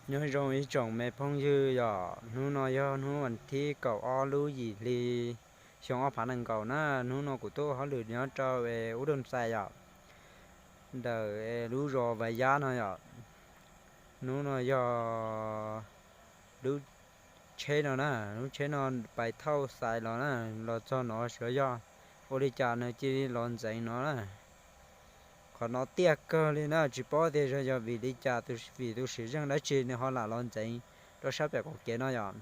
Nyob zoo ib tsoom me phooj ywg yom, hnub no yog hnub vas thib kaum ob lub yim hli xyoo ob phav nees nkaum na. Hnub no kuv tuaj hauj lwm nyob rau ub Dooj Xais yom, ntawm lub zos Vas Yab no yom. Hnub no yog lub tsheb no na, lub tsheb no pais thauj xais los na, los txog no xyov yog ua li cas nws cia li los ntxeev no na. Qhov no tiaj kawg li na, tsis paub tias yog vim li cas, vim tus sim zeej dab tsi nws ho lam los ntxeev rau sab pem qaum kev no yom.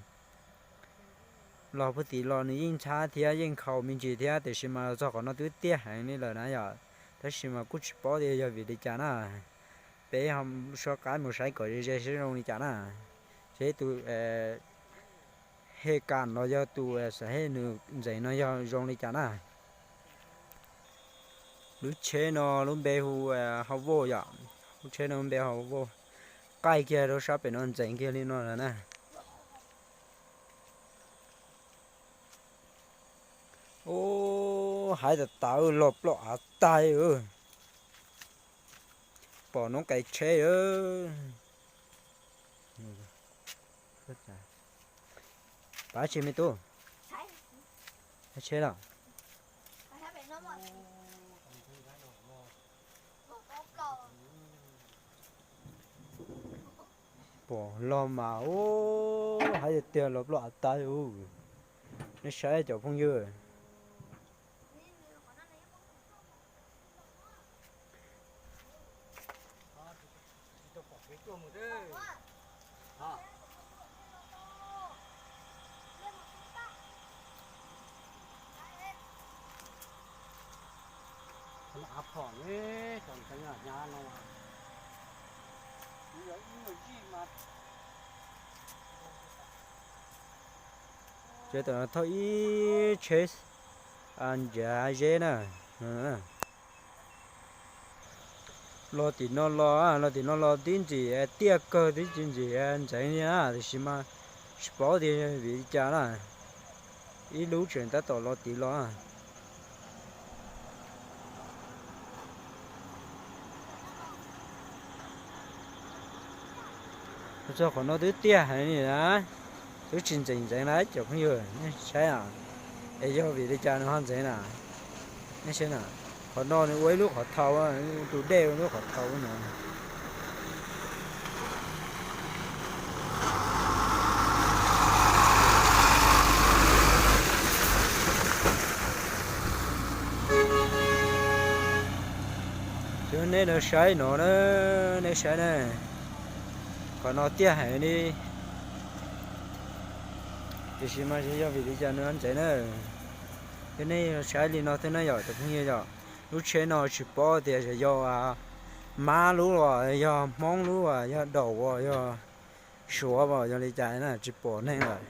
Los puag tim los nws yeej ntxhab thiab yeej nkhaus me ntsis thiab, tiam sis mas los txog qhov no twb tiaj heev li lawm na yom. Tab sis mas kuj tsis paub tias yog vim li cas na. Peb ho soj qab mus saib kom ze ze seb zoo li cas na. Seb tus hej kam los yog tus xav hej nws ntxeev no yog zoo li cas na. Lub tsheb no lub npe hu Hau Voj yom. Lub tsheb no lub npe Hau Voj. Qaij kiag rau sab pem no ntxeev kiag li no lawm na. Ub, hais tas tas los ploj av tag. Pom noob qes tsheb. Pab tsis me tub, tsheb los. Pom los mas ub, hais tiag tiag los ploj av tag ub. Nej saib cov phooj ywg. Ces tam no thauj ib tsheb ncav zeb na. Los tim no los, los tim no los tib ntxim tiaj kawg, tib ntxim ntxeev li na, tiam sis mas tsis paub tias vim li cas na. Ib lub tseem tab tom los tid los. Txog qhov no twb tiaj heev li na, twb tsis ntxeev ntxeev na cov phooj ywg, nej saib na. Es yog vim li cas nws ho ntxeev na? Nej saib na, qhov no nws ua ib lub qhov thau, tus dej ua lub qhov thau no. Cov nej los saib no na, nej saib na, qhov no tiaj heev li. Tiam sis mas yog vim li cas nws ho ntxeev na. Cov nej saib li no thiab na yom cov phooj ywg yom. Lub tsheb no tsis paub tias yog Mab lub los yog Hmoob lub, yog Daum los yog Suav los yog li cas na, tsis pom neeg lawm.